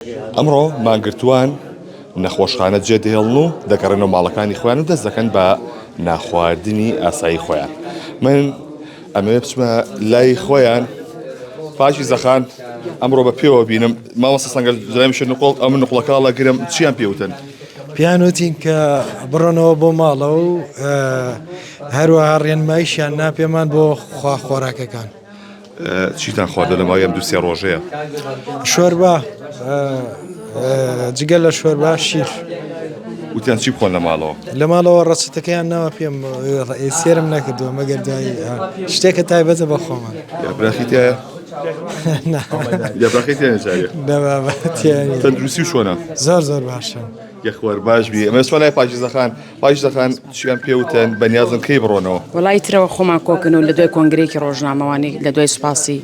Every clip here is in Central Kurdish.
ئەمڕۆ مانگرتووان نەخۆشخانە جێدەهێڵن و دەگەڕێنەوە ماڵەکانی خۆیان و دەست دەکەن بە ناخواردنی ئاسایی خۆیان. من ئەمەوێ بچمە لای خۆیان پاکی زەخان ئەمڕۆ بە پێوە بینم مامۆستا سەنگەر جرایم شە نقۆڵ ئەم نقڵەکە هەڵەگرم چیان پێوتن؟ پێیان وتین کە بڕۆنەوە بۆ ماڵەوە و هەروەها ڕێنماییشیان نا پێمان بۆ خوا خۆراکەکان. چیتان خواردە لە ماوەی ئەم دوو سێ ڕۆژەیە؟ شۆربا جگە لە شۆربا شیر. وتیان چی بخۆن لە ماڵەوە؟ لە ماڵەوە ڕەچەتەکەیان ناوە پێم سێرم نەکردووە مەگەر دوایی شتێکە تایبەتە بە خۆمان. یاپراخی تایە؟ یاپراخی تایە جارێ؟ تەندروستی چۆنە؟ زۆر زۆر باشە. یەخوار باش بی ئەمە سوال لای پاکیزەخان پاکیزەخان چیان پێ وتن بەنیازن کەی بڕۆنەوە؟ وەڵایی ترەوە خۆمان کۆکن و لە دوای کۆنگرەیەکی ڕۆژنامەوانی لە دوای سوپاسی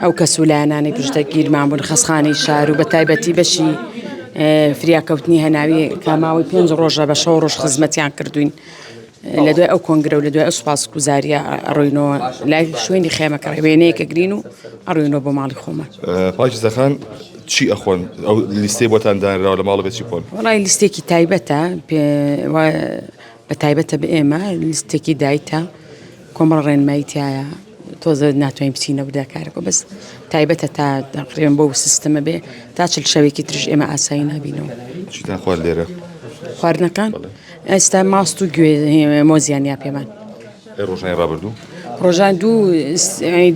ئەو کەس و لایەنانەی پشتگیرمان بوون خەسخانەی شار و بە تایبەتی بەشی فریاکەوتنی هەناوی کە ماوەی پێنج ڕۆژە بە شەو ڕۆژ خزمەتیان کردوین لە دوای ئەو کۆنگرە و لە دوای ئەو سوپاسگوزاریە ئەڕۆینەوە لای شوێنی خێمەکە وێنەیەکە گرین و ئەڕۆینەوە بۆ ماڵی خۆمان. پاکیزە خان چی ئەخۆن ئەو لیستەی بۆتان دانراوە لە ماڵە بێ چی بخۆن؟ وەڵای لیستێکی تایبەتە بە تایبەتە بە ئێمە لیستێکی دایتە کۆمەڵ ڕێنمایی تایە تۆزە ناتوانین بچینە وردەکارەکە بەس تایبەتە تا تەقریبەن بۆ سیستەمە بێ تا چل شەوێکی ترش ئێمە ئاسایی نابینەوە. چیتان خوارد لێرە؟ خواردنەکان ئێستا ماست و گوێ مۆزیان یا پێمان. ئەی ڕۆژانی ڕابردوو؟ ڕۆژان دوو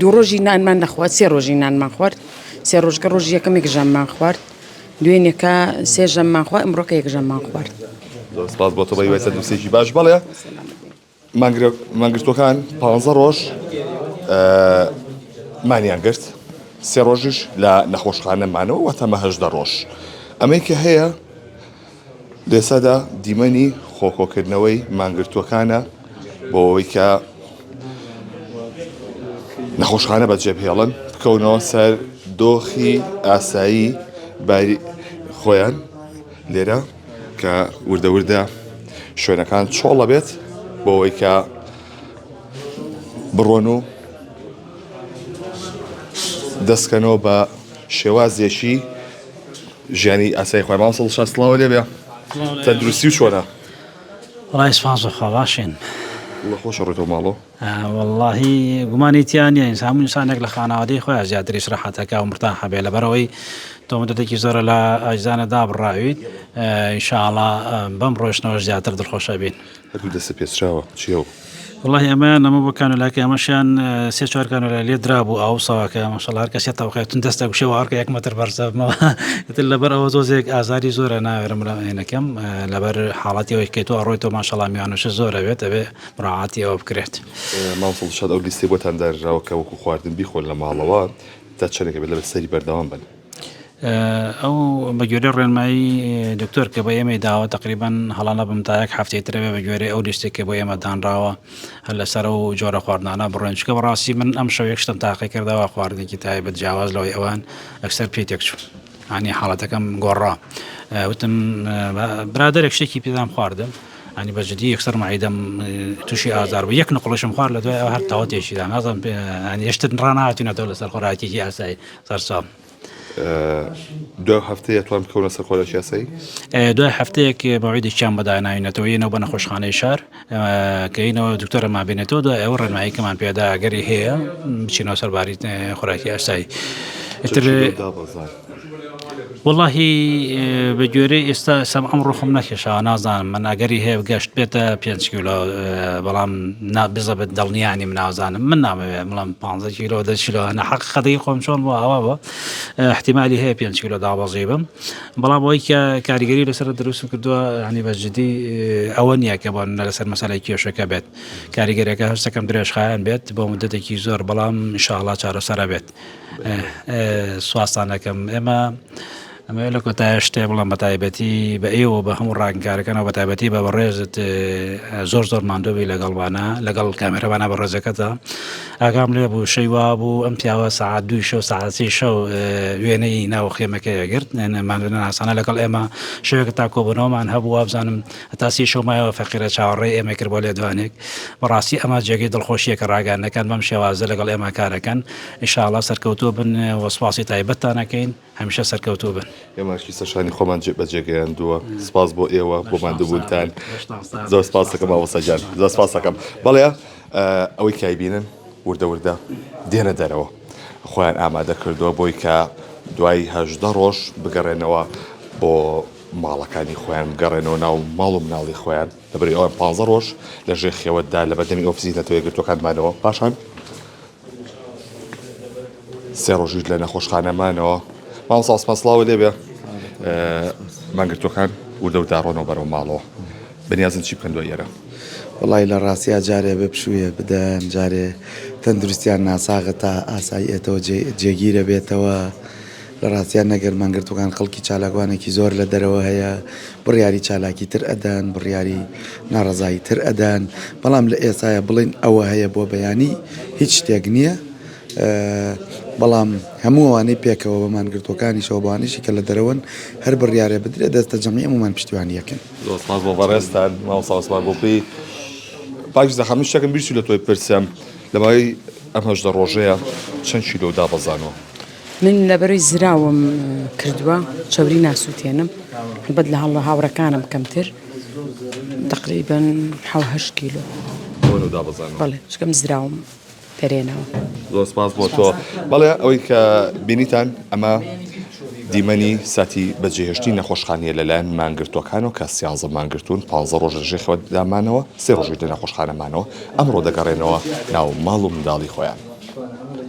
دوو ڕۆژی نانمان نەخوارد سێ ڕۆژی نانمان خوارد سێ ڕۆژگە ڕۆژی یەکەم یەک ژەممان خوارد دوێنێکە سێ ژەممان خوارد ئەمڕۆکە یەک ژەممان خوارد. زۆر سپاس بۆ تۆ بە هیوای تەندروستییەکی باش بەڵێ. مانگرتووەکان پانزە ڕۆژ مانیان گرت سێ ڕۆژیش لە نەخۆشخانە مانەوە واتە مە هەژدە ڕۆژ ئەمەی کە هەیە لێسەدا دیمەنی خۆکۆکردنەوەی مانگرتووەکانە بۆ ئەوەی کە نەخۆشخانە بەجێبهێڵن بکەونەوە سەر دۆخی ئاسایی باری خۆیان لێرە کە وردە وردە شوێنەکان چۆڵ ئەبێت بۆ ئەوەی کە بڕۆن و دەستکەنەوە بە شێوازێکی ژیانی ئاسایی خۆی مامۆستا دڵشاد سڵاو لێ بێ تەندروستی و چۆنە وەڵای سوپاس بۆ خوا باشین دڵە خۆشە ڕۆیتەوە ماڵەوە وەڵاهی گومانی تیا نییە ئینسان هەموو ئینسانێک لە خانەوادەی خۆیان زیاتر ئیسراحەت ئەکا و مرتاحە بێ لەبەرئەوەی تۆ مدەتێکی زۆرە لە ئازیزانە دابڕاویت ئینشاڵا بەم ڕۆیشتنەوەش زیاتر دڵخۆش ئەبین. هەردوو دەستت پێچراوە چییە و؟ وەڵاهی ئەمەیان ئەمە بۆ کانۆلاکەی ئەمەشیان سێ چوار کانۆلا لێ درابوو ئاو سەواکە ماشەڵا هەر کەسێ تەوقێ تون دەستە گوشێ واڕکە یەک مەتر بەرزە بمەوە ئیتر لەبەر ئەوە زۆزێک ئازاری زۆرە ناوێرم لە هێنەکەم لەبەر حاڵەتی ئەوەی کە تۆ ئەڕۆی تۆ ماشەڵا میوانوشە زۆرە بێت ئەبێ مراعاتی ئەوە بکرێت. مامۆستا دڵشاد ئەو لیستەی بۆتان دانراوە کە وەکو خواردن بیخۆن لە ماڵەوە تا چەندێک ئەبێت لەبەر سەری بەردەوام بن؟ ئەو بە گوێرەی ڕێنمایی دکتۆر کە بە ئێمەی داوە تەقریبەن هەڵە نەبم تا یەک هەفتەی تر ئەبێ بە گوێرەی ئەو لیستەی کە بۆ ئێمە دانراوە هەر لەسەر ئەو جۆرە خواردنانە بڕۆین چونکە بەڕاستی من ئەم شەو یەک شتم تاقی کردەوە خواردنێکی تایبەت جیاواز لەوەی ئەوان ئەکسەر پێی تێکچوو ینی حاڵەتەکەم گۆڕا وتم برادەرێک شتێکی پێدام خواردم ینی بە جدی یەکسەر مەعیدەم تووشی ئازار بوو یەک نقڵیشم خوارد لە دوای ئەوە هەر تەواو تێکیدا نازانم ینی هێشتر ڕانەهاتوینەتەوە لەسەر خۆراکێکی ئاسایی سەرچاو. دوای هەفتەیە توان بکەونە سەر خۆراکی ئاسایی؟ دوای هەفتەیەک مەوعیدێکیان بۆ داناوینەتەوە یەنەوە بە نەخۆشخانەی شار کە یەنەوە دکتۆرەمان بینێتەوە دوای ئەوە ڕێنماییکەمان پێدا ئەگەری هەیە بچینەوە سەر باری خۆراکی ئاسایی. ئیتر وەڵاهی بە گوێرەی ئێستا سەم ئەمڕۆ خۆم نەکێشاوە نازانم من ئەگەری هەیە گەشت بێتە پێنج کیلۆ بەڵام نا بزەبت دڵنیانی من نازانم من نامەوێ بڵام 15 کیلۆ دە کیلۆ نە حەقیقەتەکەی خۆم چۆن بۆ ئاوا بۆ احتیمالی هەیە پێنج کیلۆ دابەزی بم بەڵام ئەوەی کە کاریگەری لەسەر دروستم کردووە ینی بە جدی ئەوە نییە کە بۆ لەسەر مەسەلەی کێشەکە بێت کاریگەرەکە هەستەکەم درێژخایەن بێت بۆ مدەتێکی زۆر بەڵام ئینشاءڵڵا چارەسەرە بێت سواستان دەکەم ئێمە. ئەمەوێت لە کۆتایە شتێ بڵێم بە تایبەتی بە ئێوە بە هەموو ڕاگەکارەکانەوە بە تایبەتی بە بەڕێزت زۆر زۆر ماندووبی لەگەڵمانە لەگەڵ کامێرەمانە بەڕێزەکەتە ئاگام لێ بوو شەی وا بوو ئەم پیاوە سەعات دووی شەو سەعات سێی شەو وێنەی ناو خێمەکەی ئەگرت ماندوو ناسانە لەگەڵ ئێمە شەوێک تا کۆبوونەوەمان هەبوو وابزانم هەتا سی شەو مایەوە فەقیرە چاوەڕێی ئێمە کرد بۆ لێدوانێک بەڕاستی ئەمە جێگەی دڵخۆشیە کە ڕاگەیاندنەکان بەم شێوازە لەگەڵ ئێمە کارەکەن ئینشاءاللە سەرکەوتوو بن و سوپاسی تایبەتتان ئەکەین هەمیشە سەرکەوتوو بن. ئێمە ئەرکی سەرشانی خۆمان جێ بەجێ گەیاندووە سپاس بۆ ئێوە بۆ ماندووبوونتان زۆر سپاس دەکەم مامۆستا گیان زۆر سپاس دەکەم بەڵێ ئەوەی کە ئەیبینن وردە وردە دێنە دەرەوە خۆیان ئامادە کردووە بۆی کە دوای 18 ڕۆژ بگەڕێنەوە بۆ ماڵەکانی خۆیان بگەڕێنەوە ناو ماڵ و مناڵی خۆیان لەبەری ئەوان 15 ڕۆژ لە ژێر خێوەتدا لە بەردەمی ئۆفیسی نەتەوە یەکگرتووەکان مانەوە پاشان سێ ڕۆژیش لە نەخۆشخانە مانەوە. مامۆستا عوسمان سڵاوت لێبێ. مانگرتووەکان وردە وردە ئەڕۆنەوە بەرەو ماڵەوە. بەنیازن چی بکەن دوای ئێرە؟ وەڵای لە ڕاستیا جارێ بێ پشوویە بدەن جارێ تەندروستیان ناساغە تا ئاسایی ئێتەوە جێگیرە بێتەوە لە ڕاستیا نەگەر مانگرتووەکان خەڵکی چالاکوانێکی زۆر لە دەرەوە هەیە بڕیاری چالاکی تر ئەدەن بڕیاری ناڕەزایی تر ئەدەن بەڵام لە ئێستایا بڵێین ئەوە هەیە بۆ بەیانی هیچ شتێک نییە بەڵام هەموو ئەوانەی پێکەوە بە مانگرتووەکانیشەوە بەوانەیشی کە لە دەرەوەن هەر بڕیارێ بدرێت دەستە جەمعی هەموومان پشتیوانی یەکن. زۆر سپاس بۆ بەڕێزتان مامۆستا عوسمان گوڵپی. پاکیزە خان من شتێکم بیر چوو لە تۆی بپرسم لە ماوەی ئەم 18 ڕۆژەیە چەند کیلۆ دابەزانووە؟ من لەبەرەی زراوم کردووە چەوری ناسووتێنم هەڵبەت لە هەڵ هاوڕەکانم کەمتر تقریبا حەو هەشت کیلۆ بەڵێ چکەم زراوم دەرێنەوە. زۆر سپاس بۆ تۆ. بەڵێ ئەوەی کە بینیتان ئەمە دیمەنی ساتی بەجێهێشتنی نەخۆشخانەیە لەلایەن مانگرتووەکانەوە کە سیانزە مانگرتوون پانزە ڕۆژ لە ژێر خێوەتدا مانەوە سێ ڕۆژیش لە نەخۆشخانە مانەوە ئەمڕۆ دەگەڕێنەوە ناو ماڵ و منداڵی خۆیان.